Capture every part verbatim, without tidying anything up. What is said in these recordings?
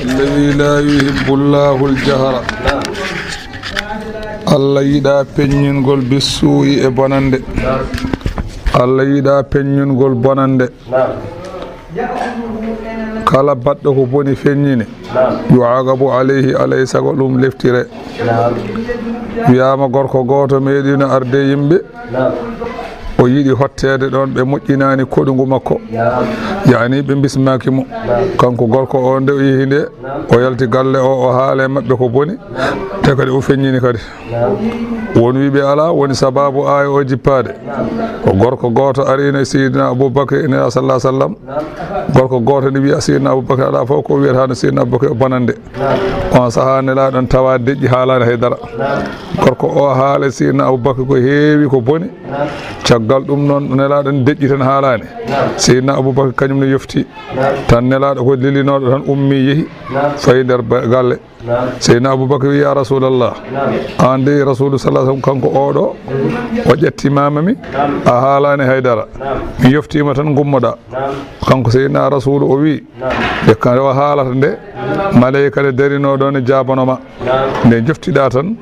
الذي لا يحب الله الجهر. Allah yiɗaa peññingol bissuu'i e bonannde. Allah yiɗaa peññingol bonannde. Kala baɗɗo ko boni feññini, yu'aqabu alayhi, alay sago ɗum leftire. Wiyaama gorko gooto meeɗino arde yimɓe, o yiɗi hotteede ɗoon, ɓe moƴƴinaani koɗungu makko. Yaani ɓe bismaaki mo. Kanko gorko o, nde o yehi nde, o yalti galle o, o haala e maɓɓe ko boni, te kadi o feññini kadi. Won wiiɓe alaa, woni sabaabu aaya o jippaade. Ko gorko gooto arino e Seydina Abubakar, e Nelaaɗo sallallahu alaihi wasallam. Gorko gooto ne wiya Seydina Abubakar alaa fof ko wiyata no Seydina Abubakar o bonannde. On sahaa Nelaaɗo on tawa deƴƴi, haalaani hay dara. Gorko o haala Seydina Abubakar ko heewi ko boni. Caggal ɗum noon Nelaaɗo on deƴƴi tan, haalaani. Seydina Abubakar kañum ne yofti. Tan Nelaaɗo ko lilinooɗo tan ummi yehi, fayi nder ba-, galle. Seydina Abubakar wi, "Ya Rasulallah, an dey Rasulu sallallahu alaihi wasallam, kanko oɗo, o ƴettimaama mi, a haalaani hay dara. Mi yoftiima tan, ngummoɗaa." Kanko Seydina Rasulu o wi, "Nde ka o haalata nde, maleyka nde darinoo ɗo ne jaabanoo ma. Nde joftiɗaa tan,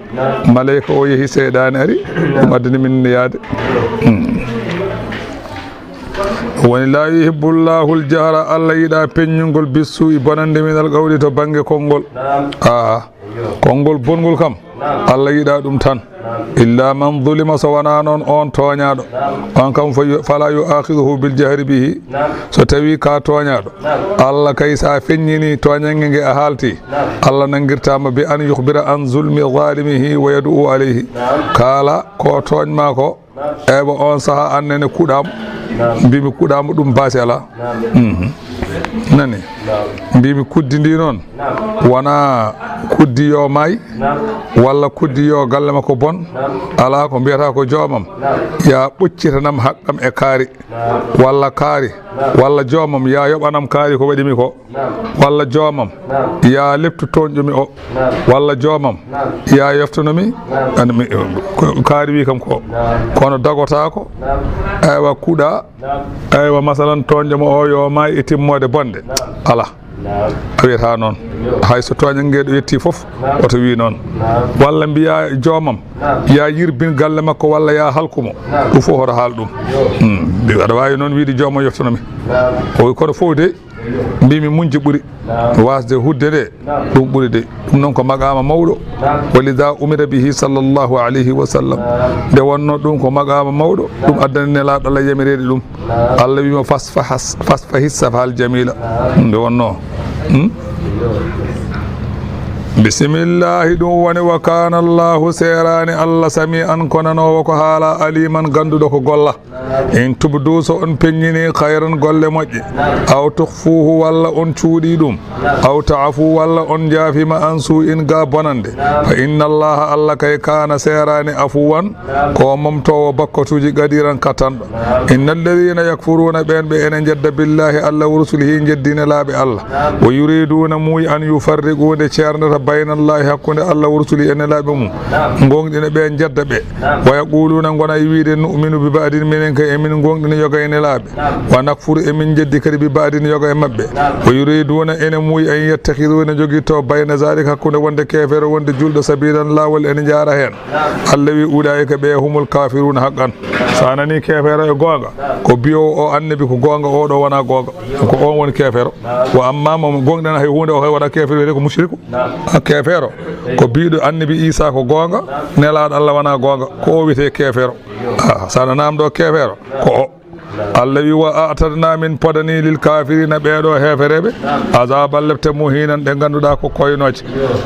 maleyka o yehi, seyɗaane ari, ɗum addani min yaade." Hmm. Woni, "La yuhibbullahu al-jahra", Allah yiɗaa peññungol, "bissuu'i", bonannde, "minal qawli", to bannge konngol. Aa, konngol bonngol kam, Allah yiɗaa ɗum tan. "Illa man zulima", so wonaa noon on tooñaaɗo. On kam, fa yu-, "fala yu'akhiduhu bil jahri bihi", so tawii ka tooñaaɗo, Allah kay, so a feññini tooñannge nge a haalti, Allah nanngirtaa ma, "bi an yukhbira an zulmi zalimihi wa yad'u alayhi." Kaala ko tooñ maa ko, eywa, on sahaa an nene kuɗaam. Mbimi kuɗaam ɗum baasi alaa. Mhm. Nani? Mbimi kuddi ndi noon, wonaa kuddi yo maay, walla kuddi yo galle makko bon. Alaa, ko mbiyata ko joomam, "Ya ɓoccitanam haqqam e kaari," walla kaari, walla joomam, "Ya yoɓanam kaari ko waɗi mi ko." Walla joomam, "Ya leptu tooñɗo mi o." Walla joomam, "Ya yoftano mi." An mi, ko kaari wi kam ko. Kono dagotaako, eywa, kuɗa, eywa, masalan, tooñɗo mo o yo maay e timmoode bonde. Alaa. A wiyata noon. Hay so tooñannge ɗo yetti fof, oto wi noon. Walla mbiya joomam, "Ya yirbin galle makko," walla "Ya halku mo." Ɗum fof oto haal ɗum. Hmm. Aɗa waawi noon wiide, "Joomam yoftano mi." O wi, kono fof de, mbimi muñje ɓuri. Waasde hudde nde, ɗum ɓuri de. Ɗum noon ko maqaama mawɗo. Wa liza umira bihi sallallahu alayhi wa sallam. Nde wonno ɗum ko maqaama mawɗo, ɗum addani Nelaaɗo Allah yamireede ɗum. Allah wi mo, "Fasfahas-, fasfahi safhal jamila." Nde wonno. Hmm? Bisimillahi, ɗum woni, "Wa kana Allahu", seeraani Allah, "sami'an", ko nanoowo ko haala, "aliman", gannduɗo ko golla. "In tubdu", so on peññini, "khayran", golle moƴƴe, "aw tukhfuhu", walla on cuuɗi ɗum, "aw ta'fu", walla on njaafiima, "an su'in", ga bonande, "fa inna Allaha", Allah kay, "kana", seeraani, "afuwan", ko momtoowo bakkatuuji, "qadiran", kattanɗo. "Inna alladhina yakfuruna", ɓeen ɓe ene njedda, "billahi", Allah, "wa rusulihi", njeddi nelaaɓe Allah, "wa yuriduna", muuyi, "an yufarriqu", nde ceerndata, "bayna Allahi", hakkunde Allah, "wa rusulihi", e nelaaɓe mum, ngoongɗina ɓe, njedda ɓe. "Wa yaquluna", ngona e wiide, "nu'minu bi ba'din", minen kay emin ngoongɗina yoga e nelaaɓe. "Wa nakfuru", emin njeddi kadi, "bi ba'din", yoga e maɓɓe. "Wa yuriduna", ene muuyi, "an yattakhidhu", ene jogitto, "bayna zalika", hakkunde wonde keefeero, wonde julɗo, "sabilan", laawol, ene njaara heen. Allah wi, "Ulaika", ɓe, "humul kafiruna haqqan". So a nani keefeero e goonga, ko biyo o annabi ko goonga, oɗo wona goonga. Ko on woni keefeero. Wa amma mo goongɗina hay huunde, o hay wona keefeero, wiyete ko mushriku. A keefeero, ko biiɗo annabi Isa ko goonga, nelaaɗo Allah wona goonga, ko o wiyete keefeero. Ah, so a nanaama ɗo keefeero, ko o. Allah wi, "Wa a'tadna", min podani, "lil kafirina", ɓeeɗo heefereɓe, "azaban", lepte, "muhinan", ɗe ngannduɗaa ko koynooje.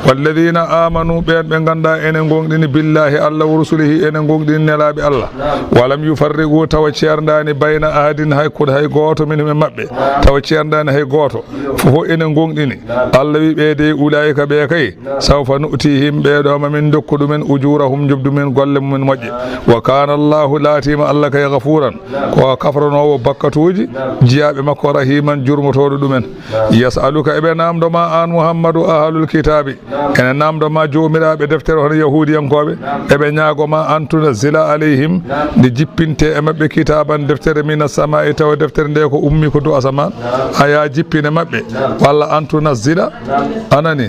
"Walladhina amanu", ɓeen ɓe ngannduɗaa ene ngoongɗini, "billahi", Allah, "wa rusulihi", ene ngoongɗini nelaaɓe Allah, "wa lam yufarriqu", tawa ceerndaani, "bayna ahadin", hay kuɗ-, hay gooto minhum e maɓɓe, tawa ceerndaani hay gooto, fof ene ngoongɗini. Allah wi, "Ɓe dey, ulaika", ɓe kay, "sawfa nu'tihim", ɓeeɗo ma min ndokku ɗumen, "ujurahum", njoɓdi mumen, golle mumen moƴƴe. "Wa kana Allahu", laatiima Allah kay, "ghafuran", ko kafra ronoowo bakkatuuji jiyaaɓe makko, rahiman, jurmotooɗo ɗumen. Yas'aluka, eɓe naamndo ma aan Muhammadu, ahlul kitaabi, ene naamndo ma joomiraaɓe deftere, hono yahuudiyankooɓe, eɓe ñaago ma an tunazzila alayhim, nde jippinte e maɓɓe kitaaban deftere, mina samaa'i, tawa deftere nde ko ummi ko dow asamaan, a yaa jippine maɓɓe, walla an tunazzila, anani,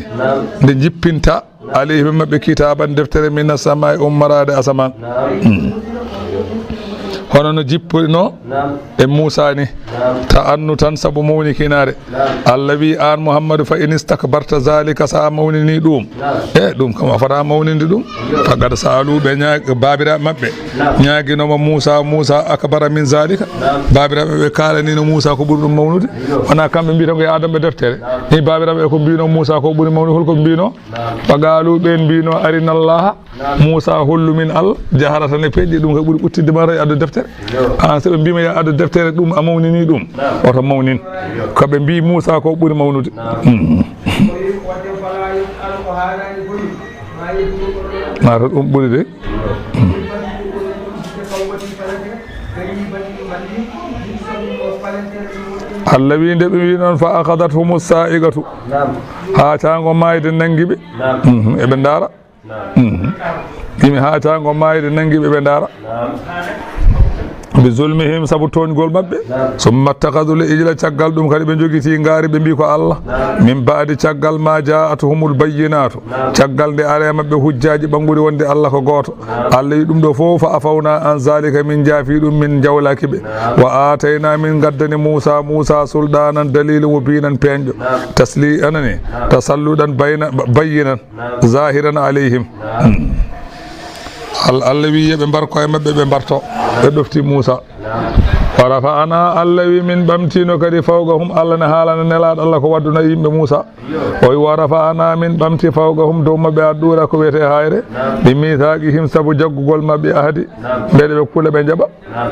nde jippinta alayhim e maɓɓe kitaaban deftere, mina samaa'i, ummaraade asamaan. Hmm. Hono no jippinoo e Muusaa ni, ta'annutan, sabu mawnikinaare. Allah wi aan Muhammadu, fa in istakbarta zalika, so a mawnini ɗum, e ɗum kam a fota mawninde ɗum. Faqad sa'alu, ɓe ñaag-, baabiraaɓe maɓɓe ñaaginooma Muusaa, Muusaa akbara min zalika. Baabiraaɓe maɓɓe kaalanino Muusaa ko ɓuri ɗum mawnude. Wonaa kamɓe mbiyi tan ko yo adan ɓe deftere. Ni baabiraaɓe ɓe ko mbiyno Muusaa ko ɓuri mawnude, holko mbiyno? Wa qaalu, ɓeen mbiyno, arina Allaha, Muusaa hollu min Allah, jaharatan, e peeje, ɗum ko ɓuri ɓuttidde ma tawi addu deftere. An, so ɓe mbiima yo addu deftere, ɗum a mawnini ɗum, oto mawnin. Ko ɓe mbiyi Muusaa ko ɓuri mawnude. Mm. Maa to ɗum ɓuri de. Allah wi nde ɓe wi noon, fa akhadhathumu sa'iqatu. Haa caango maayde nanngi ɓe. Mhm, eɓe ndaara. Mhm. Yimi haa caango maayde nanngi ɓe, ɓe ndaara. Bi zulmihim, sabu tooñgol maɓɓe. Summa ittakhadhul ijla, caggal ɗum kadi ɓe njogiti ngaari, ɓe mbi ko Allah. Min ba'di, caggal ma ja'athumul bayyinatu, caggal nde ari e maɓɓe hujjaaji ɓannguɗi wonde Allah ko gooto. Allah wi ɗum ɗo fof, fa afawna an zalika, min jaafi ɗum, min jawlaki ɓe. Wa atayna, min gaddani Muusa, Muusa sulɗanan dalila mubinan, peeñɗo. Tasli, anani, tasalluɗan bayna, bayyinan, zahiran alayhim. Hmm. Al-, Allah wi, yo ɓe mbar koye maɓɓe, ɓe mbarto. Ɓe ɗofti Muusa. Wa rafa'na, Allah wi, min ɓamtino kadi fawqahum, Allah ne haalana Nelaaɗo Allah ko wadduna yimɓe Muusa. O wi, wa rafa'na, min ɓamti fawqahum, dow maɓɓe, ad-duura, ko wiyetee haayre, bi mithaqihim, sabu jaggugol maɓɓe ahdi, mbeɗe ɓe kula ɓe njaɓa.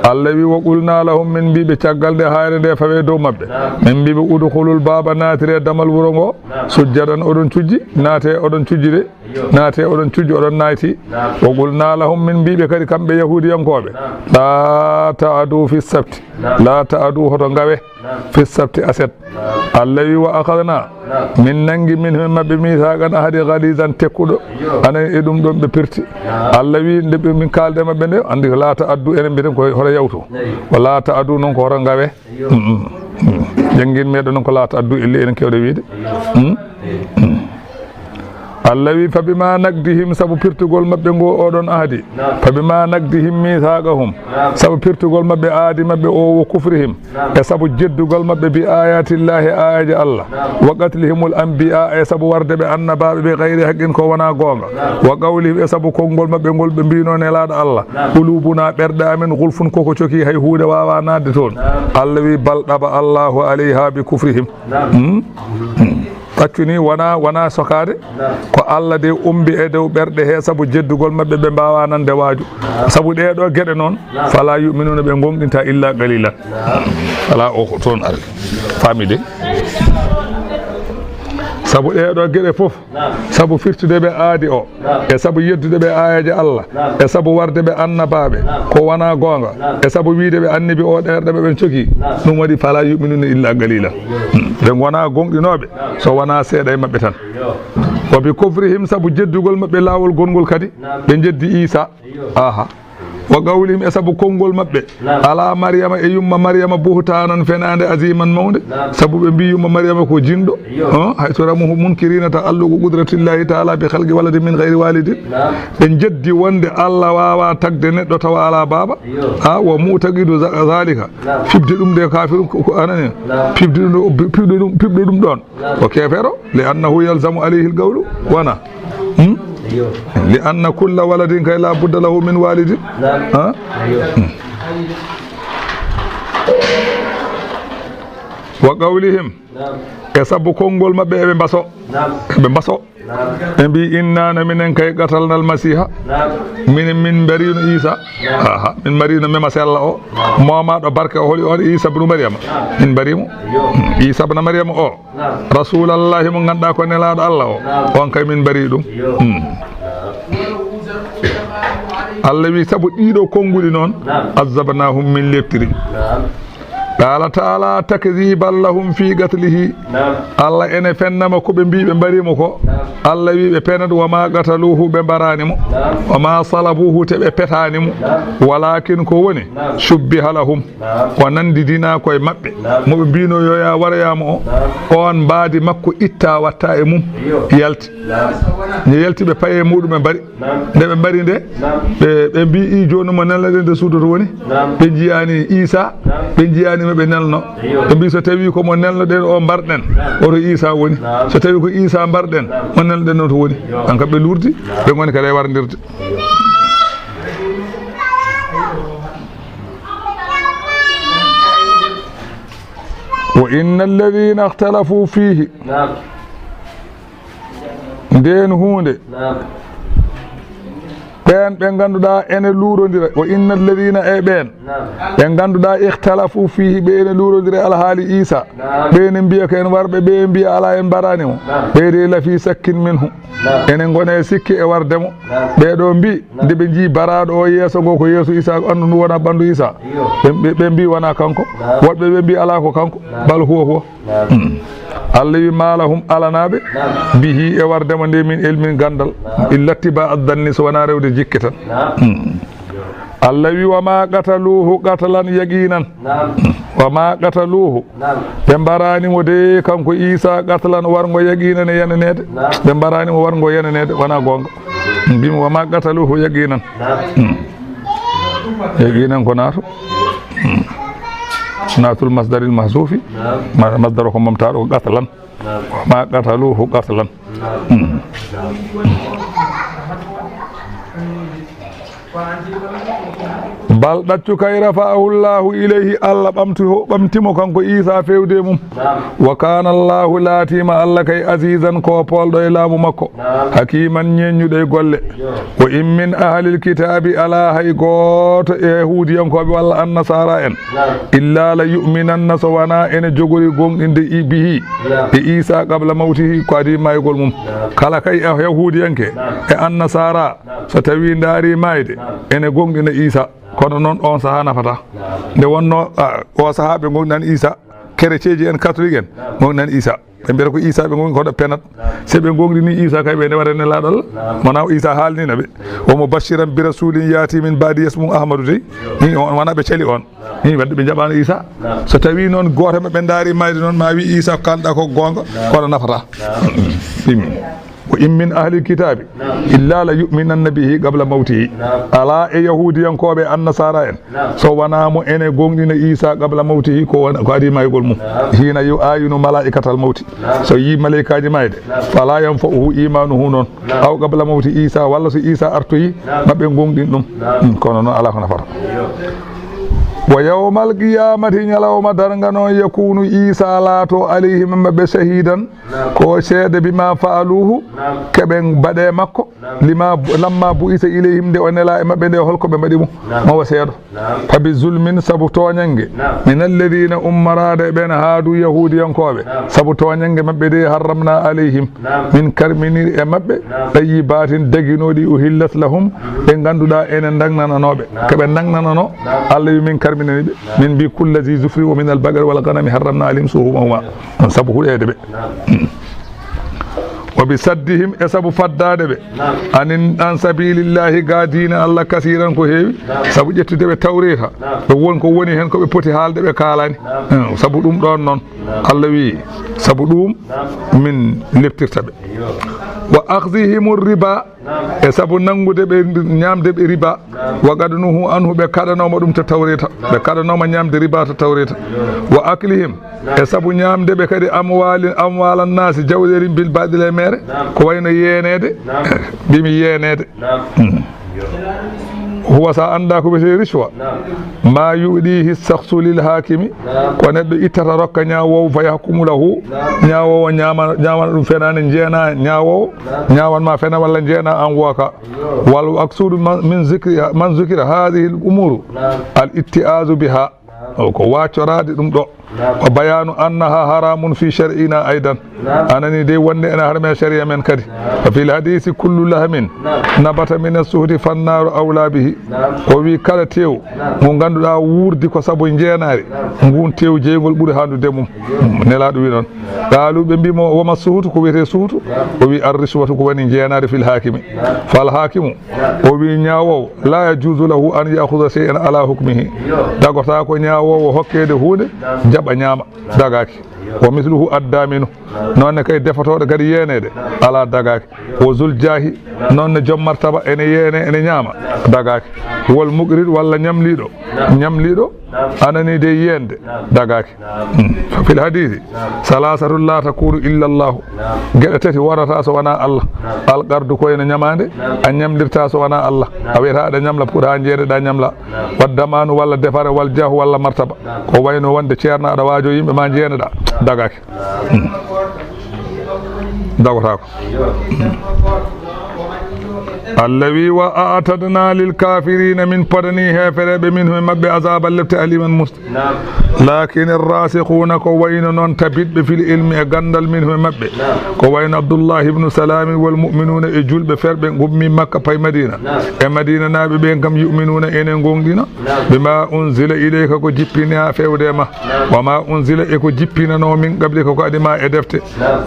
Allah wi, wa qulna lahum, min mbi ɓe caggal nde haayre nde fawe dow maɓɓe. Min mbi ɓe, udkhulul baaba, naatire damal wuro ngo, sujjadan, oɗon cujji, naate, oɗon cujji de. Naate, oɗon cujjo, oɗon nayti. Wa qulna lahum, min mbi ɓe kadi kamɓe Yahuudiyankooɓe, la ta'adu fi sabti, la ta'adu, hoto ngawe, fi sabti, aset. Allah wi, wa akhadna, min nangi minhum, maɓɓe, mithaqan, ahdi, ghalizan, tekkuɗo. Anan e ɗum ɗon ɓe pirti. Allah wi, nde ɓe, min kaalde maɓɓe nde, andi ko la ta'adu, enen mbiyeten ko hoto yawtu. Wa la ta'adu noon ko hoto ngawe. Mm, mm, mm. Janngin meɗen noon ko la ta'adu, illi enen kewɗe wiide. Mm, mm. Allah wi, fa bima naqdihim, sabu pirtugol maɓɓe ngo oɗon ahdi. Fa bima naqdihim mithaqahum, sabu pirtugol maɓɓe aadi maɓɓe o, wa kufrihim, e sabu jeddugol maɓɓe bi ayatillahi, ayaji Allah, wa qatlihimul anbiya, e sabu warde ɓe annabaaɓe bi ghayri haqqin, ko wona goonga, wa qawlihim, e sabu konngol maɓɓe ngol ɓe mbino Nelaaɗo Allah, qulubuna, ɓerɗe amen, ghulfun, koko coki, hay huunde waawa naatde toon. Allah wi, bal, ɗaɓa, Allahu alayha bi kufrihim. Hmm? Hmm. Ɗaccu ni wona, wona sokaade, ko Allah de umbi e dow ɓerɗe he sabu jeddugol maɓɓe, ɓe mbaawa nande waaju. Sabu ɗee ɗoo geɗe noon, fala yu'minuna, ɓe ngoongɗinta illa qalilan. Ala o ko toon ari. Faami de? Sabu ɗee ɗoo geɗe fof, sabu firtude ɓe aadi o, e sabu yeddude ɓe ayaji Allah, e sabu warde ɓe annabaaɓe ko wona goonga, e sabu wiide ɓe annabi o ɗerɗe ɓe ɓen coki, ɗum waɗi fala yu'minuna illa qalila. Hmm. Ɓe ngona gonɗinooɓe so wona seeɗa e maɓɓe tan. Wa bi kufrihim, sabu jeddugol maɓɓe laawol gongol kadi, ɓe jeddi Iisa. Aha. Wa qawlihim, e sabu konngol maɓɓe, ala Maryama, e yumma Maryama, buhtanan, fenaande, aziman, mawnde. Sabu ɓe mbi yumma Maryama ko jinɗo. Hon, hay so ramuhu munkirina ta'alluqu qudratillahi ta'ala bi khalqi waladin min ghayri walidin. Ɓe jeddi wonde Allah waawa tagde neɗɗo tawa ala baaba. Ha, wa mu'taqidu za-, zalika. Fibde ɗum de kafirun ko, ko anani. Fibde ɗum ɗo, piɓɗo ɗum, piɓɗo ɗum ɗon. Ko keefeero, li annahu yalzamu alayhi al-qawlu, wona? Hmm? Li anna kulla waladin kay la budda lahu min walidin. Ha? Hmm. Wa qawlihim, e sabu konngol maɓɓe, eɓe mbaso. Eɓe mbaso. Ɓe mbi, inna, na minen kay, qatalna al-Masiha. Minen, min mbarino Iisa. Aha, min mbarino mema sella o. Momaɗo barke o, holi on? Iisa ibnu Maryama. Min mbarimo. Iisa ibnu Maryama o. Rasulallahi, mo ganduɗa ko Nelaɗo Allah o. On kay min mbari ɗum. Hmm. Allah wi, sabu ɗiɗo konnguɗi noon, azzabanahum, min leptiri. Qala taala takziban lahum fi qatlihi. Allah ene fennama ko ɓe mbi ɓe mbarimo ko. Allah wi ɓe penat, wa ma qataluhu, ɓe mbarani mo. Wa ma salabuhu, te ɓe petani mo. Walakin ko woni, shubbiha lahum, o nandidina koye maɓɓe. Mo ɓe mbino yo ya waroyamo o, on mbaadi makko itta watta e mum, yalti. Nde yalti ɓe paye muɗum ɓe mbari. Nde ɓe mbari nde, ɓe, ɓe mbi, i jooni mo nelnoɗen nde suudu to woni? Ɓe njiyani Isa, ɓe njiyani mo ɓe nelno. Ɓe mbi, so tawi ko mo nelnoɗen o mbarɗen, oto Isa woni. So tawi ko Isa mbarɗen, mo nelnoɗen o to woni? An kam ɓe lurdi, ɓe ngoni kadi e wardirde. Wa inna alladhina ikhtalafu fihi. Nden huunde. Ɓeen ɓe ngannduɗaa ene luurondira, wa inna alladhina, e ɓeen ɓe ngannduɗaa ikhtalafu fihi, ɓe ene luurondira e alhaali Isa. Ɓe ene mbiya ko en warɓe, ɓe mbiya alaa, en mbarani mo. Ɓe de lafi shakkin minhu. Ene ngona e sikke e warde mo. Ɓee ɗo mbi, nde ɓe njii baraaɗo o yeeso ngo, ko yeeso Isa, ɓanndu ndu wona ɓanndu Isa. Ɓe, ɓe, ɓe mbi wona kanko. Woɗɓe ɓe mbi alaa, ko kanko. Bal huwa huwa. Mm. Allah wi, ma lahum, alanaaɓe, bihi, e warde mo nde, min ilmin, ganndal, illa ttiba addanni, so wona rewde jikke tan. Mm. Allah wi, wa ma qataluhu qatlan yaqinan. Wa ma qataluhu. Ɓe mbarani mo de, kanko Isa, qatlan, warngo, yaqinan, e yeneneede. Ɓe mbarani mo warngo, yeneneede, wona goonga. Mbimi, wa ma qataluhu yaqinan. Mm. Yaqinan ko naato. Mm. Naatul masdaril mahzufi. Ma-, masdar ko momtaaɗo ko qatlan. Wa ma qataluhu qatlan. Mm. Bal ɗaccu kay, rafa'ahu Allahu ilayhi, Allah ɓamti ho-, ɓamti mo kanko Isa fewde mum. Wa kana Allahu, laatima Allah kay, azizan, ko poolɗo e laamu makko. Hakiman, ñeeññuɗo e golle. Wa in min ahlil kitaabi, alaa hay gooto e Yahuudiyankooɓe walla Annasaara en, illa la yu'minanna, so wonaa ene jogori goongɗinde i-, bihi, e Isa, qabla mawtihi, ko adii maygol mum. Kala kay e Yahuudiyanke e Annasaara, so tawii ndaari maayde, ene goongɗina Isa. Kono noon oon sahaa nafataa. Nde wonnoo, a, oo sahaa ɓe goongɗinani Isa, kereceeji en, katolik en, goongɗinani Isa. Ɓe mbiyata ko Isa ɓe goongɗini, kono ɓe penat. Se ɓe goongɗini Isa kay, ɓe nde waɗa nelaaɗo Allah. Wona o Isa haalnina ɓe. Wa mubashiran bi rasulin yati min ba'di yasmu Ahmadu dey. Ni on wona ɓe cali on. Ni wadde ɓe njaɓano Isa. So tawi noon gooto maɓɓe ndaari maayde noon, ma wi Isa ko kalɗa ko goonga, kono nafata. Ɗum. Wa in min ahlil kitaabi illa la yu'minanna bihi qabla mawtihi. Alaa e Yahuudiyankooɓe, Annasaara en, so wonaa mo ene goongɗina Isa qabla mawtihi, ko wona, ko adii maygol mum. Hiina yu'ayinu malaa'ikatal mawti. So yii maleykaaji maayde, fala yanfa'uhu imanuhu noon. Aw qabla mawti Isa, walla so Isa artoyi, maɓɓe goongɗin ɗum. Mm, kono noon alaa ko nafata. Wa yawmal qiyamati, ñalawma darnga noon, yakunu Isa laato alayhim maɓɓe shahidan, ko seede bima fa'aluhu, keɓe mbaɗe makko, lima, lamma bu'isa ilayhim, nde o nela e maɓɓe nde, holko ɓe mbaɗi mo, mawo seedo. Fa bi zulmin, sabu tooñannge, min alladina, ummoraaɓe ɓen, haadu, Yahuudiyankooɓe, sabu tooñannge maɓɓe de, harramna alayhim, min karminiri e maɓɓe, tayyibatin, daginooɗi, uhillat lahum, ɓe ngannduɗaa ene ndagnananooɓe, ko ɓe ndagnanano, Allah wi min karminani ɓe, min mbi kulla zi zufri wa min al-baqari wal ghanami harramna alayhim shuhumahuma. On sabu huɗeede ɓe. Wa bi saddihim, e sabu faddaade ɓe, anin, an sabilillahi, ga diina Allah, kasiran, ko heewi, sabu ƴettude ɓe Tawreeta, ɓe won ko woni heen ko ɓe poti haalde ɓe kaalani. Hmm, sabu ɗum ɗoon noon, Allah wi, sabu ɗum min leptirta ɓe. Wa akhdhihim riba, e sabu nanngude ɓe, ñaamde ɓe riba. Wa qad nuhu anhu, ɓe kaɗanooma ɗum to Tawreeta, ɓe kaɗanooma ñaamde riba to Tawreeta. Wa aklihim, e sabu ñaamde ɓe kadi amwali, amwalan nasi, jawɗeeli bil baɗil e meere, ko wayno yeeneede, mbimi yeeneede. Hmm. Huwa, sa annda ko wiyetee rishwa, ma yu'dihi shakhsu lil hakimi, ko neɗɗo ittata rokka ñaawoowo, fa yahkumu lahu, ñaawoowo ñaama, ñaamana ɗum fenaande, njeena ñaawoowo, ñaawan ma fena walla njeena an wooka. Wal maqsudu man, min zikri, man zukira hadhihi al umuru, al itti'azu biha. O ko waccoraade ɗum ɗo. Wa bayanu annaha haramun fi shar'ina aidan. Anani dey wonde ena harme sharia men kadi. Wa fil hadisi kullu lahamin nabata min as-suhuti fannaru awla bihi. O wi kala tew mo ganduɗa wurdi ko sabu jeenaari, ngun tew jeygol ɓuri handude mum. Nelaɗo wi noon. Qaalu, ɓe mbi mo, wama suhutu, ko wiyetee suhutu? O wi arriswatu, ko woni jeenaari fil hakimi. Fal hakimu, o wi ñaawoowo, la yajuzu lahu an ya'khudha shay'an ala hukmihi. Dagotako ñaawoowo hokkeede huunde jaɓa ñaama, dagaaki. Wa misluhu addaminu, noon ne kay defotooɗo kadi yeeneede ala, dagaaki. Wa zul jaahi, noon ne joom martaba ene yeene ene ñaama, dagaaki. Wal muqrid, walla ñamliiɗo, ñamliiɗo anani dey yeende, dagaaki. Fil hadisi salasatun la takunu illa Allahu. Geɗe tati warata so wona Allah. Al qardu, ko ene ñamaande, a ñamlirta so wona Allah. A wiyata aɗa ñamla pour ha jeeɗeɗa ñamla. Wa damanu, walla defare, wal jaahu, walla martaba. Ko wayno wonde ceerno aɗa waajo yimɓe ma jeeneɗa, dagaaki. Dagotako. Allah wi, wa a'tadna lil kafirina, min podani heefereɓe, minhum e maɓɓe, azaban lepte, aliman musde. Lakin arrasikhuna, ko wayno noon tabitɓe fil ilmi e gandal, minhum e maɓɓe, ko wayno Abdullah ibnu Salami, wal mu'minuna e julɓe ferɓe gummi Makka pay Madina. E Madina naaɓe ɓen kam, yu'minuna ene gongɗina bima unzila ilayka, ko jippini ha fewde ma, wa ma unzila, e ko jippinano min qablika, ko adi ma e defte.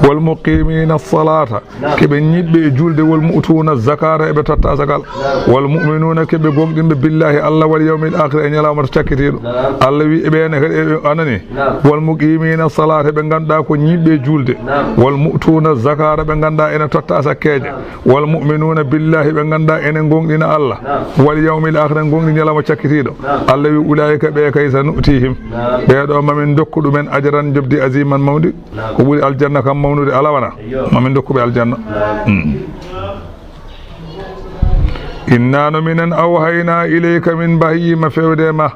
Wal muqimina salata, keɓe ñiɓɓe e julde, wal mu'tuna zakata, eɓe totta zakal. Wal mu'minuna, keɓe gomɗinɓe billahi Allah, wal yawmil akhir, e ñalawma to cakkitiɗo. Allah wi e ɓene kadi, e anani. Wal muqimina salata, ɓe ganduɗa ko ñiɓɓe e julde. Wal mu'tuna zakata, ɓe ganduɗa ene totta sakkeje. Wal mu'minuna billahi, ɓe ganduɗa ene gomɗina Allah. Wal yawmil akhir, gomɗi ñalawma cakkitiɗo. Allah wi ulaika, ɓe kay, sanu'tihim, ɓeɗo mamin dokku ɗumen ajran, jobdi, aziman, mawdi. Ko ɓuri aljanna kam mawnude ala wona. Mamin dokku ɓe aljanna. Inna no minen awhayna ilayka, min mbahyima fewde ma,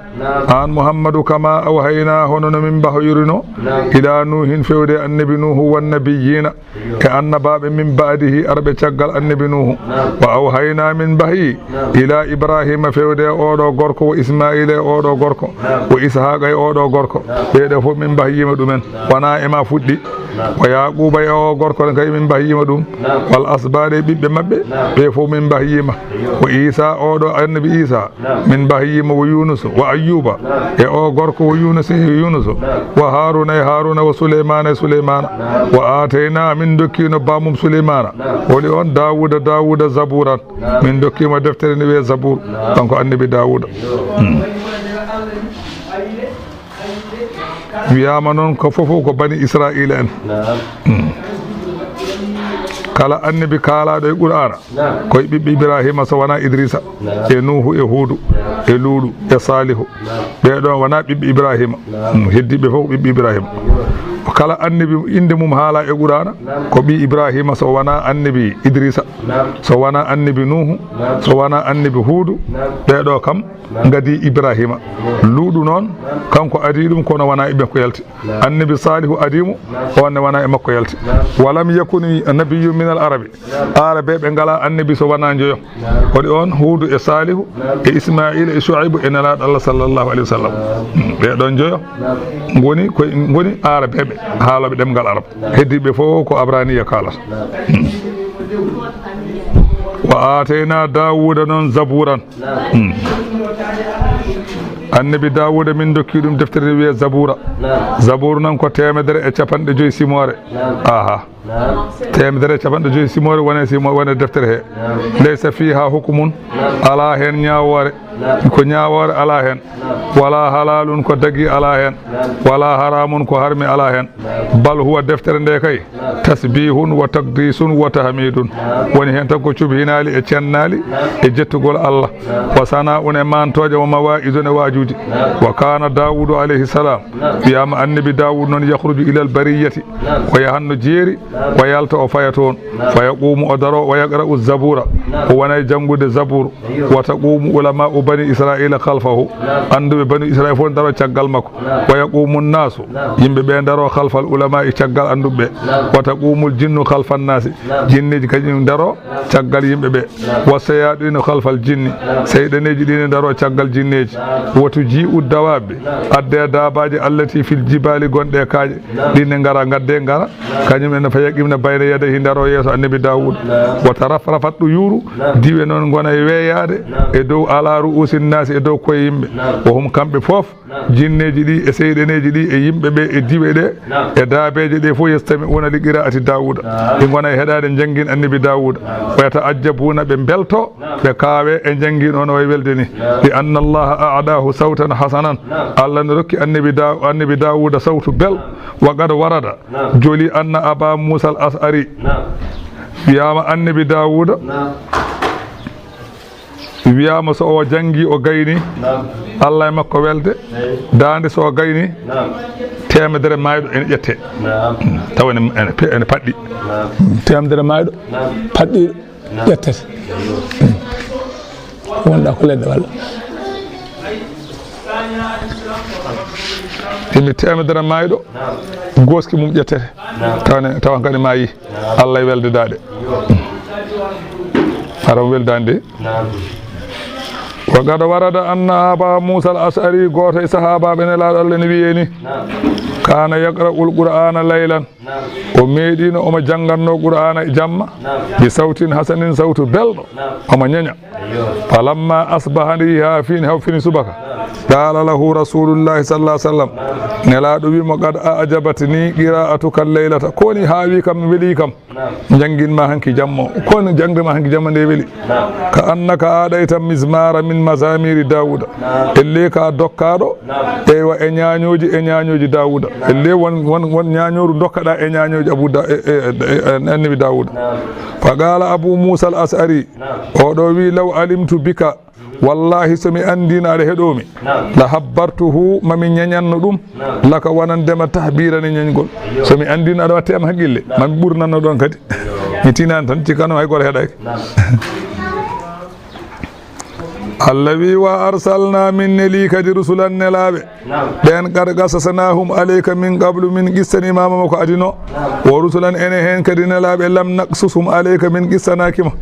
an Muhammadu, kama awhayna, hono no min mbahyirino, ila Nuhin, fewde annabi Nuhu, wan nabiyina, e annabaɓe, min ba'dihi, arɓe caggal annabi Nuhu. Wa awhayna, min mbahyi, ila Ibrahima, fewde e oɗo gorko, wa Ismaila, e oɗo gorko, wa Ishaqa, e oɗo gorko. Ɓeɗo fof min mbahyima ɗumen. Wona e ma fuɗɗi. Wa Yaquba, e o gorko kay min mbahyima ɗum. Wal asbaɗi, e ɓiɓɓe maɓɓe, ɓe fof min mbahyima. Wa Isa, oɗo annabi Isa, min mbahyima. Wa Yunus, wa Ayyuba, e o gorko, wa Yunus, e Yunus. Wa Haruna, e Haruna, wa Sulaymana, e Sulaymana. Wa atayna, min dokkino bamum Sulaymana, woni on Dawuda, Dawuda, zaburan. Min dokkimo deftere nde wiye Zabur, kanko annabi Dawuda. Wiyama noon ko fof ko bani Israila en. Kala annabi kaalaɗo e Qur'ana, koye ɓiɓɓe Ibrahima, so wona Idrisa, e Nuhu, e Hudu, e Ludu, e Salihu. Ɓeɗo wona ɓiɓɓe Ibrahima. Heddiɓe fof ko ɓiɓɓe Ibrahima. Kala annabi inde mum haala e Qur'ana, ko ɓi Ibrahima, so wona annabi Idrisa, so wona annabi Nuhu, so wona annabi Hudu. Ɓeɗo kam gadi Ibrahima. Ludu noon, kanko adi ɗum, kono wona e makko yalti. Annabi Salihu adi mo, on ne wona e makko yalti. Walam yakun nabiyyun min al arabi. Arabeɓe ngala annabi so wona njoyo. Hoɗi on? Hudu, e Salihu, e Ismaila, e Shuaibu, e nelaɗo Allah sallallahu alaihi wasallam. Ɓeɗon njoyo ngoni koye, ngoni Arabeɓe, haaloɓe ɗemngal Arab. Heddiɓe fof ko Abraniya kaalata. Wa atayna Dawuda noon Zaburan. Annabi Dawuda min dokki ɗum deftere nde wiye Zabura. Zabur noon ko teemedere e capanɗe joyi simoore. Aha. Teemedere e capanɗe joyi simoore wone simo, wone deftere he. Laysa fiha hukmun, ala hen ñaawoore, ko ñaawoore ala hen. Wala halalun, ko dagi ala hen. Wala haramun, ko harmi ala hen. Bal huwa, deftere nde kay, tasbihun wa taqdisun wa tahmidun. Woni hen tan ko cubhinaali e cennaali e jettugol Allah. Wa sana'un, e mantooje, wa mawa'izun, e waajuuji. Wa kana Dawudu alayhi salam, wiyama annabi Dawud noon, yakhruju ilal bariyati, o yahanno jeeri, o yalta o faya toon. Fa yaqumu, o daro, wa yaqra'u zabura, o wona e janngude Zabur. Wa taqumu ulama'u بني إسرائيل خلفه. Annduɓe Banu Israil fof ndaro caggal makko. Wa yaqumu nnaasu, yimɓe ɓe ndaro khalfal ulamaa'i caggal annduɓe ɓe. Wa taqumul jinnu khalfan naasi, jinneeji kañum ndaro caggal yimɓe ɓe. Wa shayaatinu khalfal jinni, seyɗaneeji ɗi ne ndaro caggal jinneeji. Wa tujii'u dawaabi, adde daabaaji allati fil jibaali gonɗe e kaaƴe, ɗi ne ngara, ngadde ngara, kañum en fa yaqimna bayna yadayhi ndaro yeeso annabi Daawuda. Wa tarafrafat ɗuyuuru, diwe noon ngona e weeyaade e dow ala ru'uusi nnaasi e dow koye yimɓe. Wa hum kamɓe fof jinneeji ɗi e seyɗaneeji ɗi e yimɓe ɓe e diwe ɗe e daabeeje ɗe fof yastami'uuna li qiraa'ati Daawuda. Ɗi ngona e heɗaade njanngin annabi Daawuda. Wa yata'ajjabuuna ɓe mbelto ɓe kaawe e njanngin on o e welde ni. Li anna Allaha a'daahu sawtan hasanan. Allah no rokki annabi Daw-, annabi Daawuda sawtu bel. Wa qad warada. Joli anna Aba Muusa al As'ari. Wiyaama annabi Daawuda. Wiyaama so o janngi o gayni. Allah e makko welde. Daande so o gayni. Teemedere maayɗo ene ƴette. Tawa ene, ene pe-, ene paɗɗi. Teemedere maayɗo paɗɗiiɗo ƴettete. Wonɗa ko leɗɗe walla? Yimɓe teemedere maayɗo, gooski mum ƴettete. Tawane, tawa kadi maayi. Allah e welde daaɗe. Hara o weldaani de. Wa qad warada anna Aba Muusa al As'ari, gooto e sahaabaaɓe Nelaaɗo Allah ne wiyee ni, kaana yaqra'ul Qur'aana laylan. O meeɗiino omo janngannoo Qur'aana e jamma, bi sawtin hasanin, sawtu belɗo, omo ñeña. Falamma asbaha, nde yehi haa fini, haa fini subaka, qaala lahu Rasuulullaahi sallallaahu alayhi wa sallam, Nelaaɗo wii mo, qad a'jabatnii qiraa'atuka laylata, ko woni haawi kam, weli kam, njanngin ma hanki jamma o, ko woni jannde ma hanki jamma nde weli. Ka annaka a'dayta mizmaara min mazaamiiri Daawuda, ellee ka dokkaaɗo Eywa, e ñaañooji, e ñaañooji Daawuda. E le won, won, won ñaañooru dokkaɗaa e ñaañooji Abu Da-, e, e, e, e Annabi Daawuda. Fa qaala Abu Muusa al As'ari, o ɗo wi, law alimtu bika, wallahi so mi anndino aɗa heɗoo mi, la habbartuhu, ma mi ñañanno ɗum, laka wonande ma tahbiran e ñañgol. So mi anndino aɗa watti am haqqille, ma mi ɓurnanno ɗon kadi. Mi tinaani tan, cikkano hay goto heɗaaki. Allah wi, wa arsalna, min neli kadi rusulan nelaaɓe. Ɓeen qad qasasnahum alayka min qablu, min qissaniima ma ko adino. Wa rusulan ene heen kadi nelaaɓe lam naqsushum alayka, min qissanaaki ma.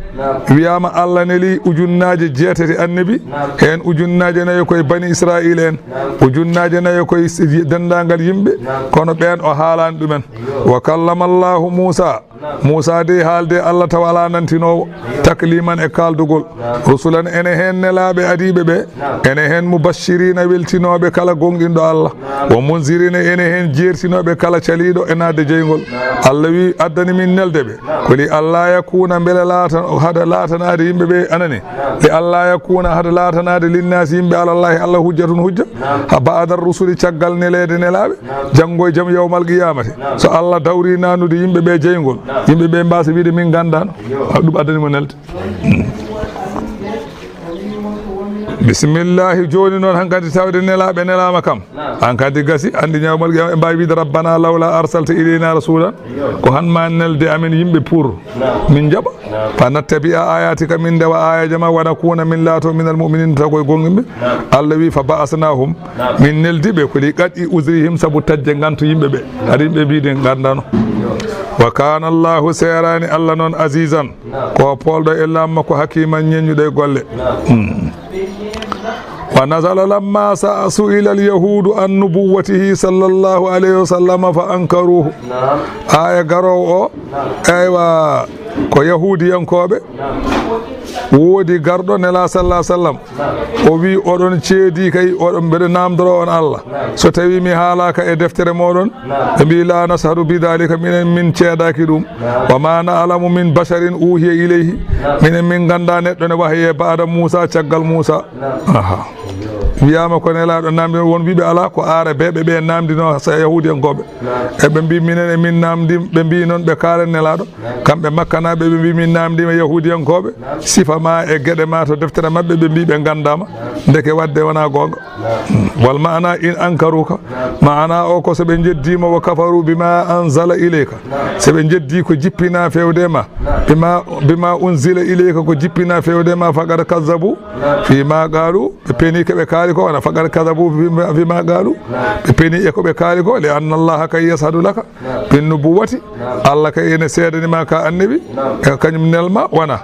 Wiyaama Allah neli ujunnaaje jeetati annabi, heen ujunnaaje nayo koye Bani Israa'iila en, ujunnaaje nayo koye s-, denndaangal yimɓe, kono ɓeen o haalaani ɗumen. Wa kallama Allahu Muusa, Muusa dey haalde Allah tawa alaa nantinoowo, takliman e kaaldugol. Rusulan ene heen nelaaɓe adiiɓe ɓe, ene heen mubashirina weltinooɓe kala goongɗinɗo Allah, wa munzirina ene heen jeertinooɓe kala caliiɗo e naatde jeyngol. Allah wi addani min nelde ɓe, ko li alla yakuna, mbele laata, hada laatanaade yimɓe ɓe anani, li alla yakuna, hada laatanaade linnaasi yimɓe alallahi Allah hujjatun hujja, ha ba'da rusuli caggal neleede nelaaɓe. Janngo e jam yawmal qiyamati, so Allah dawri nanude yimɓe ɓe jeyngol, yimɓe ɓe mbasa wiide min nganndaano. Ha ɗum addani mo nelde. Bismillahi, jooni noon hankadi tawde nelaaɓe nelaama kam. Hankadi gasi, anndi yawmal qiyama ɓe mbaawi wiide, rabbana lawla arsalta ilayna rasulan, ko han ma nelde amen yimɓe pour min jaɓa. Fa nattabi'a ayatika, min ndewa ayaja ma, wa nakuna, min laato minal mu'minin, taw koye goongɗinɓe. Allah wi, fa ba'asnahum, min neldi ɓe, ko li qat'i uzrihim, sabu taƴde ngantu yimɓe ɓe. Hari yimɓe mbiide ngandano. Wa kana Allahu, seerani Allah noon, azizan, ko poolɗo e laamu makko, hakiman, ñeññuɗo e golle. Hmm. Wa nazala lamma sa-, su'ila al-yahudu an nubuwwatihi sallallahu alayhi wa sallam fa ankaruhu. Aya garoowo o, eywa, ko yahudiyankooɓe. Woodi garɗo Nela sallallahu alayhi wa sallam. O wi, oɗon ceedi kay, oɗon mbeɗa namdoro on Allah. So tawi mi haalaka e deftere moɗon, ɓe mbi, la nashhadu bi dhalika, minen min ceedaki ɗum. Wa ma na'lamu min basharin uhiya ilayhi. Minen min ganda neɗɗo ne wahaye ba'da Musa, caggal Musa. Aha. Wiyaama ko Nelaaɗo naamndi, won wiɓe alaa, ko aarabeeɓe ɓe naamndino sa Yahuudiyankooɓe. Eɓe mbi minen e min naamndi, ɓe mbi noon ɓe kaalen Nelaaɗo. Kamɓe Makkanaaɓe ɓe mbi min naamndiima Yahuudiyankooɓe. Sifa ma e geɗe ma to deftere maɓɓe ɓe mbi ɓe nganndaama. Ndeke waɗde wonaa goonga. Wal maana in ankaruka. Maana o ko so ɓe njeddiima wa kafaru bima anzala ilayka. So ɓe njeddii ko jippinaa fewde ma. Bima, bima unzila ilayka ko jippinaa fewde ma faqad kazzabu. Fima qaalu, ɓe peni ko ɓe kaali ko, wona faqad kadabu fima, fima qaalu. Ɓe peni e ko ɓe kaali ko, li anna Allaha kay yashadu laka bin nubuwati. Allah kay ene seedani ma ka annabi, e kañum nelma wona.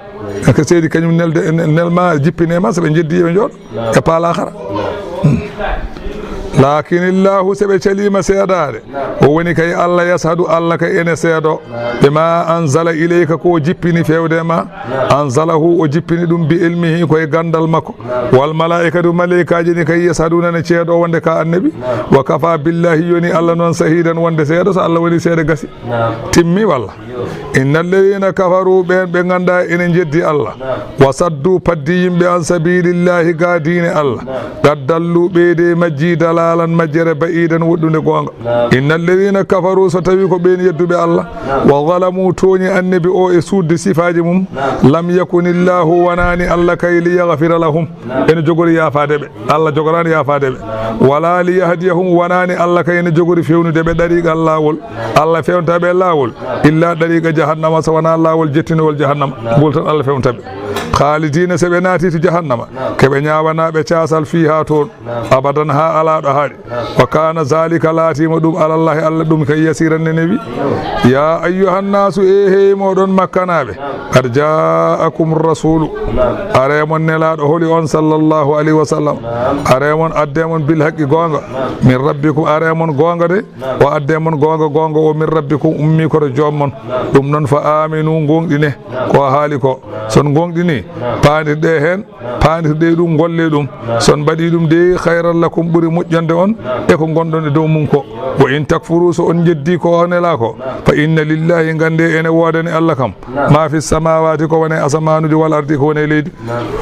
E ko seedi kañum nelde, nelma jippine ma, so ɓe jeddi ɓe jooɗo e paalakara. Lakin Allahu, so ɓe caliima seedaade, o woni kay Allah yashadu, Allah kay ene seedo. Bima anzala ilayka, ko o jippini fewde ma. Anzalahu, o jippini ɗum bi ilmihi, ko e ganndal makko. Wal malaa'ikatu, malaa'ikaaji ni kay yashaduna, ne ceedo wonde ka annabi. Wa kafa billahi, yoni Allah noon shahidan wonde seedo, so Allah woni seede gasi. Timmi walla? Inna alladhina kafaru, ɓeen ɓe ngannda ene jeddi Allah. Wa saddu, paddi yimɓe an sabilillahi, ga diine Allah. Qad dallu, ɓeyde majji dalalan majjere ba'idan woɗɗunde goonga. Inna alladhina kafaru, so tawi ko ɓeen yedduɓe Allah, wa zalamu, tooñi annabi o e suudde sifaaji mum, lam yakunillahu, wonaani Allah kay, li yaghfira lahum, ene jogori yaafaade ɓe. Allah jogoraani yaafaade ɓe. Wala li yahdiyahum, wonaani Allah kay ene jogori fewnude ɓe dariiqal laawol. Allah fewnta ɓe laawol, illa dariiqa jahannama, so wonaa laawol jettinowol jahannama. Ngol tan Allah fewnta ɓe. Khalidina, so ɓe naati to jahannama, ke ɓe ñaawanaaɓe caasal fiiha toon. Abadan, haa alaa ɗo haaɗi. Wa kana zalika, laatiima ɗum, alallahi, Allah ɗum kay, yasiran, ne newi. Ya ayyuhan nasu, e hey moɗon makkanaaɓe, qad jaakum rasulu, are mon nelaaɗo holi on, sallallahu alayhi wa sallam, are mon adde mon bil haqqi, goonga, min rabbikum, are mon goonga de, o adde mon goonga, goonga o min rabbikum, ummi koto joom mon. Ɗum noon, fa aminu, ngoonɗine ko haali ko. Son ngoonɗini, paandirɗe heen, paandirɗe ɗum, ngolle ɗum. Son mbaɗi ɗum de, khayran lakum, ɓuri moƴƴande on e ko ngonɗon e dow mum ko. Wa in takfuru, so on jeddi ko o nelaa ko, fa inna lillahi, nganndee ene woodani Allah kam, ma fi samawati, ko woni e asamaanuuji, wal ardi, ko woni e leydi.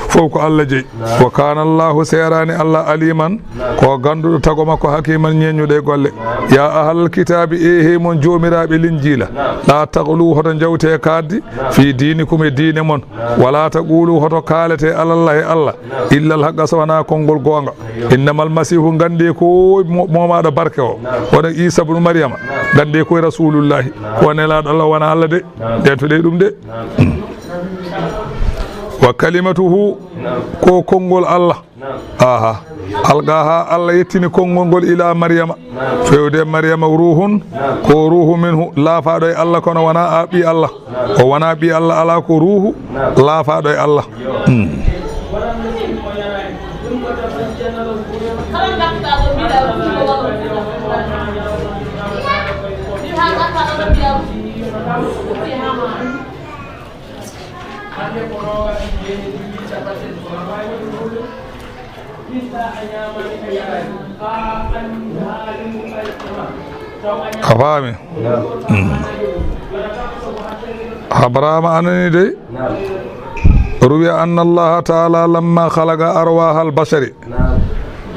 Fof ko Allah jeyi. Wa kana Allahu, seeraani Allah, aliman, ko gannduɗo tago makko, hakiman, ñeeñuɗo e golle. Ya ahlal kitabi, e hey mon joomiraaɓe Linjiila, la taghlu, hoto njawte kaaddi, fi dinikum, e diine mon, wala taqulu, hoto kaalete, alallahi, Allah, illa al haqqa, so wonaa konngol goonga. Innamal masihu, nganndee ko mo-, momaaɗo barke o, wona Isa bnu Maryama, nganndee ko rasulullahi, ko nelaaɗo Allah, wona Allah de, ndentoɗe ɗum de. Wa kalimatuhu, ko konngol Allah. Aha. Alqaha, Allah yettini konngol ngol ila Maryama. Fewde Maryama, ruhun, ko ruhu minhu, laafaaɗo e Allah, kono wonaa a ɓii Allah. O wonaa ɓii Allah, alaa ko ruhu laafaaɗo e Allah. Hmm. A faami? Mm. Abrahama anani dey. Ruwiya anna Allaha taala lamma khalaqa arwaha albashari.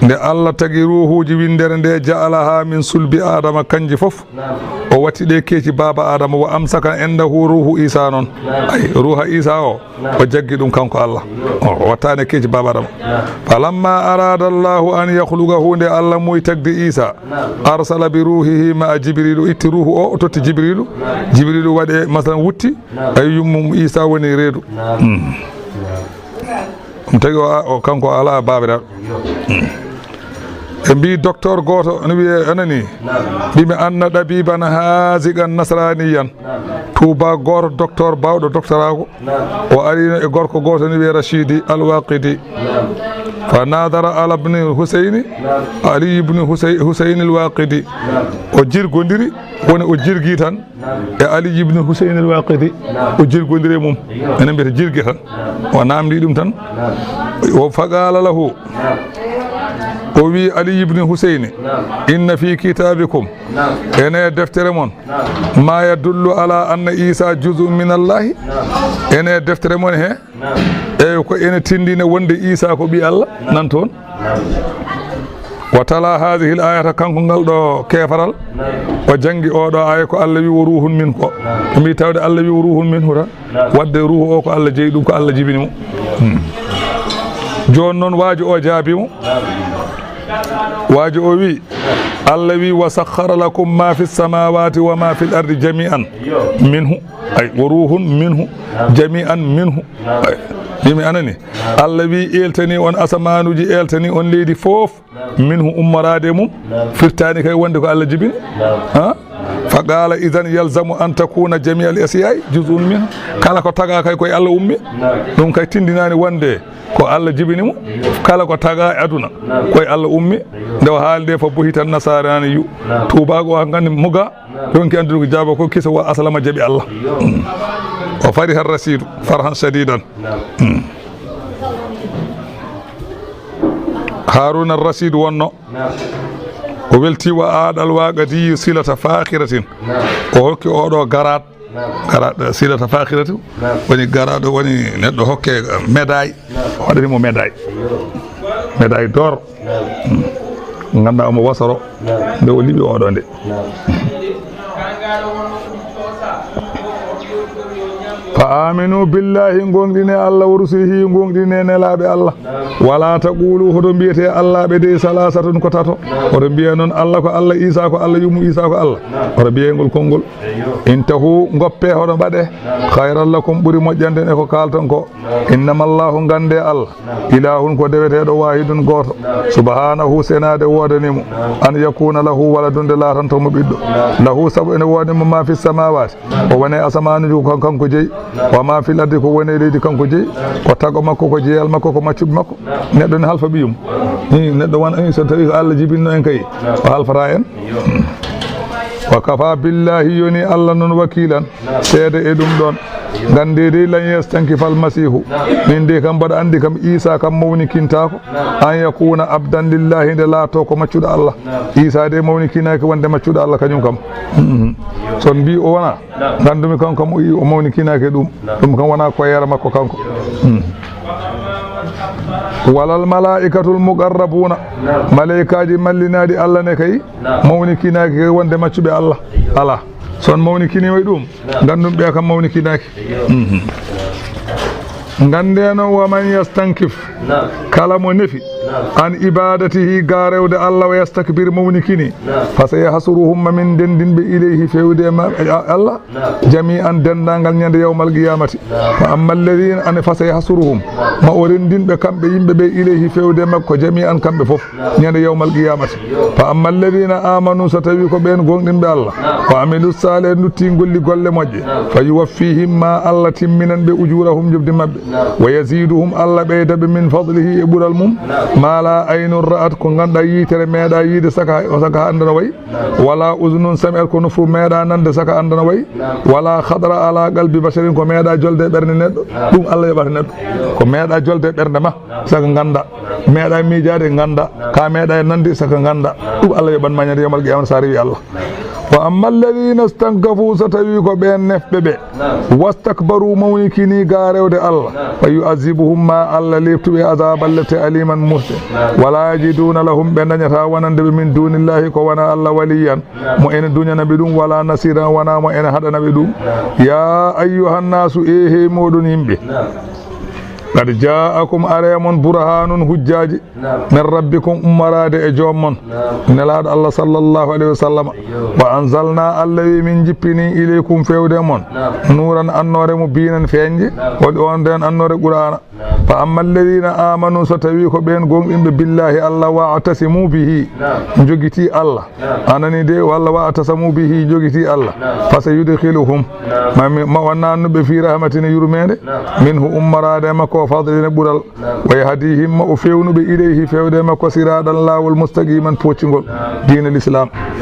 Nde Allah tagi ruuhuuji winndere nde, ja'alaha min sulbi Adama, kanji fof o watti ɗe keeci baaba Adama, wa amsaka indahu ruuhu Isa noon. Ay, ruuha Isa o, o jaggi ɗum kanko Allah. O wattaani keeci baaba Adama. Falamma arada Allahu an yakhluqahu, nde Allah muuyi tagde Isa, arsala bi ruuhihi ma'a Jibril, o itti ruuhu o, o totti Jibrilu. Jibrilu waɗi, masalan, wutti, ay yummum Isa woni reedu. Mm. Ɗum tagi o, o kanko o alaa baabiraaɗo. Ɓe mbi docteur gooto no wiyee, anani? Mbimi anna ɗabiban haziqan nasraniyan. Tuuba gooto docteur baawɗo doctoraaku. O arino e gorko gooto no wiyee Rachidi Alwaqidi. Fa nadara ala bni Huseyni, Ali ibni Husey-, Huseyni Alwaqidi. O jirgondiri, woni o jirgi tan. E Ali ibn Husayn al-Waqidi, o jirgondiri e mum. Enen mbiyata jirge tan. O namdi ɗum tan. O faqala lahu. O wi Ali ibn Huseyni, inna fi kitabikum, ene e deftere mon, ma yadullu ala anna Isa juz'un min Allahi. Ene e deftere mon he, eyo, ko ene tindina wonde Isa ko ɓi Allah nan toon. Wa tala hadhihi al-ayata, kanko ngal ɗo kefaral, o jangi oɗo aya ko Allah wi wo ruhun min ko. O mbi tawde Allah wi wo ruhun minhu tan. Wadde ruhu o ko Allah jeyi ɗum, ko Allah jibini mo. Hmm. Jooni noon waajo o jaabi mo. Waajo o wi, Allah wi, "Wa sakhkhara lakum ma fi samawati wa ma fi l-ardi jami'an minhu." Ay, "Wa ruhun minhu, jami'an minhu." Ay, yimi anani. Allah wi, "Eltani on asamanuji, eltani on leydi fof." Minhu, ummoraade e mum. Firtaani kay wonde ko Allah jibini. Ha? Fa qala, "Idhan yalzamu an takuna jami'a al-ashiya'i juz'un minhu." Kala ko taga kay koye Allah ummi. Ɗum kay tindinaani wonde ko Allah jibini mo. Kala ko taga e aduna koye Allah ummi. Nde o haali nde fa buhita nasarani yu. Tuubaago o hankkandi muga. Yonki anndude ko jaaba ko kisa wa aslama jaɓi Allah. O fariha rasidu farhan shadidan. Haruna Rashid wonno. O welti wa aɗal waqati silata fakhiratin. O hokki oɗo garat. Garat silata fakhiratu. Woni garat woni neɗɗo hokke médaille. O waɗani mo médaille. Médaille d'or. Ganduɗa omo wasoro. Nde o liɓi oɗo nde. Fa aminu billahi, gonɗine Allah, wa rusulihi, gonɗine nelaɓe Allah. Wala taqulu, hoto mbiyete Allah ɓe dey salasatun ko tato. Hoto mbiye noon Allah ko Allah, Isa ko Allah, yummu Isa ko Allah. Hoto mbiye ngol konngol. Intahu, ngoppe, hoto mbaɗe. Khayran lakum, ɓuri moƴƴande e ko kalton ko. Innama Allahu, gande Allah. Ilahun, ko deweteɗo, wahidun, goto. Subhanahu, senade wodanimo. An yakuna lahu waladun, de latanto mo ɓiɗɗo. Lahu, sabu ene wodani mo ma fi samawati. Ko woni e asamanuji ko kan-, kanko jeyi. Wa ma fil ardi, ko woni e leydi kanko jeyi. Ko tago makko, ko jeyal makko, ko maccuɓe makko. Neɗɗo ne halfa ɓiyum. Hi, neɗɗo wona, hi, so tawi ko Allah jibinno en kay, o halfata en. Wa kafa billahi, yoni Allah noon wakilan, seede e ɗum ɗon. Gande dey, lan yastankifa al masihu. Min de kam mbaɗa andi kam Isa kam mawnikintaako. An yakuna abdan lillahi, nde laato ko maccuɗo Allah. Isa de mawnikinaaki wonde maccuɗo Allah kañum kam. Mhm. So on mbi o wona, gandumi kanko kam o, o mawnikinaaki ɗum. Ɗum kam wona ko yara makko kanko. Hmm. Walal malaikatul muqarrabuna. Malaikaji mallinaɗi Allah ne kay. Mawnikinaaki kay wonde maccuɓe Allah. Ala. So on mawnikinima e ɗum, gandum ɓe kam mawnikinaaki. Mhm. Gandeno, wa man yastankif, kala mo nefi, an ibadatihi, ga rewde Allah, wa yastakbir, mawnikini, fa sayahsuruhum, ma min dendinɓe, ilayhi, fewde e ma-, e Allah, jami'an, dendangal ñande yawmal qiyamati. Fa amma alladhina, ani, fa sayahsuruhum, ma o rendinɓe kamɓe yimɓe ɓe, ilayhi, fewde e makko, jami'an, kamɓe fof. Ñande yawmal qiyamati. Fa amma alladhina amanu, so tawi ko ɓen gonɗinɓe Allah, wa amilu salih, lutti golli golle moƴƴe, fa yuwaffihim, ma Allah timminan ɓe, ujurahum, jobdi maɓɓe, wa yaziduhum, Allah ɓeyda ɓe, min fadlihi, e ɓural mum, ma la aynun ra'at, ko ganduɗa yitere meeɗa yiide saka, saka anda no wayi, wala uzunun sami'at, ko nofru meeɗa nande saka anda no wayi, wala khatara ala qalbi basharin, ko meeɗa jolde e ɓernde neɗɗo, ɗum Allah yoɓata neɗɗo, ko meeɗa jolde e ɓernde ma. Saka ganda, meeɗa miijaade ganda, ka meeɗa e nande saka ganda. Ɗum Allah yoɓan ma ñande yawmal qiyamata sa rewi Allah. Wa amma alladhina stankafu, so tawi ko ɓen nefɓe ɓe, wastakbaru, mawnikini ga rewde Allah, fa yu'azzibuhum, ma Allah leptu ɓe, azaban, lette, aliman, musde. Wala yajiduna lahum, ɓe dañata wonande ɓe, min dunillahi, ko wona Allah, waliyan, mo ene duñana ɓe ɗum, wala nasiran, wona mo ene haɗana ɓe ɗum. Ya ayyuhan nasu, e hey moɗon yimɓe. Qad ja'akum, are mon, burhanun, hujjaji, min rabbikum, ummoraade e joom mon, nelaaɗo Allah sallallahu alayhi wa sallam. Wa anzalna, Allah wi, min jippini, ilaykum, fewde mon, nuuran, annoore, mubiinan, feeñde, woni on nden annoore Qur'aana. Fa amma alladhina amanu, so tawi ko ɓeen gonɗinɓe, billahi, Allah, wa atasimu bihi, jogiti Allah, anani de, walla wa atasamu bihi, jogiti Allah. Fa sayudkhiluhum, ma mi, ma o nannu ɓe fi rahmatin, yurmeende, minhu, ummoraade e makko, fadlin, ɓural. Wa yahdihim, ma o fewnu ɓe, ilayhi, fewde e makko, siraɗan, laawol, mustaqiman, poccingol, diina l'islam.